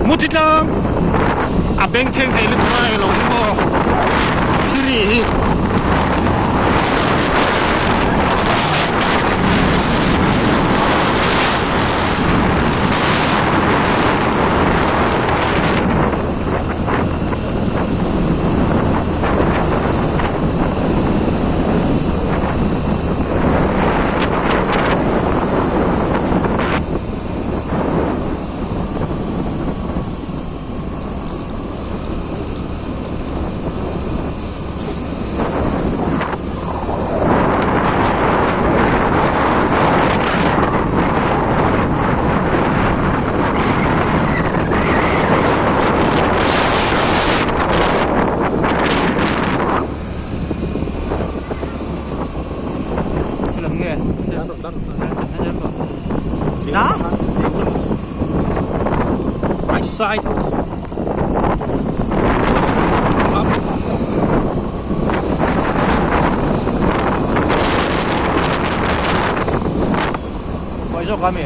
Muthi tlang a bengchheng thei lutuk a eng lo hi maw thiri hi. Right side. Up. Pawi zawk a mi?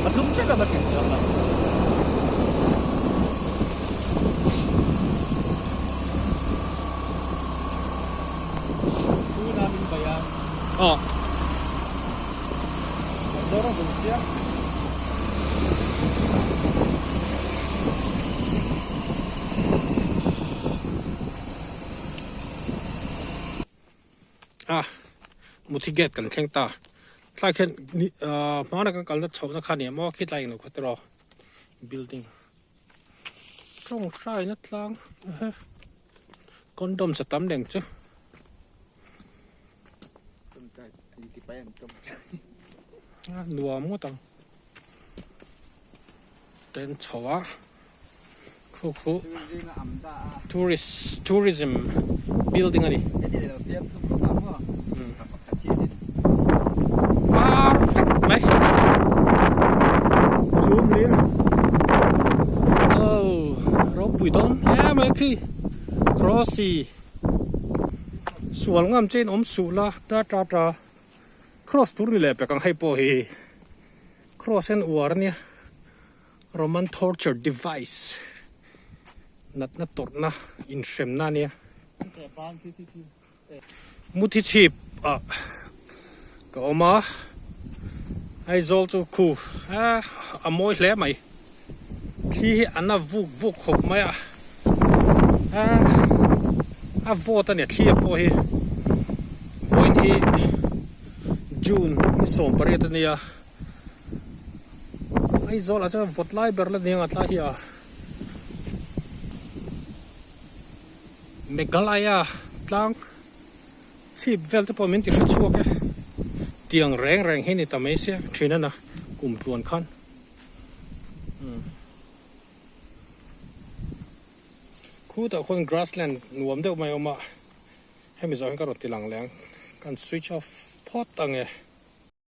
A tlum tep em a tlin chuang lo. Tuna min bei a. Aw. Motor a vun chiah. A muthi gate kan thleng ta tlai khian ahh hmana kan kalna chhohna kha nia maw khi tlai englo kha tiraw building tawng hraina tlang condom sa tam leng chu. Nuam ngawt ang ten chho a khu khu tourist tourism building a ni var vek mai chhum lir oh ropui dawn hle mai khi crossy. Sual ngam che in awm suh la ta ta ta cross tur ni leh pek ang hei pawh hi cross hian uar ania Roman torture device natna tawrhna inhremna ania muthi chhip ah ka awm a Aizawl chu khu a mawi hle mai. Thli hi a na vuk vuk khawp mai a, a vawt a ni thli a pawh hi vawiin hi June ni 18 a nia Aizawl ah chuan vawt lai ber la ni ang a tlai hi a Meghalaya tlang chhip vel te pawh min ti hre chhuak e tiang reng reng hi ni ta mai sia thin a na kum tluan khan. Khutah khuan grassland nuam deuh mai a awm a, hemi zawh hian ka rawn ti lang leh ang, kan switch off phawt ang e.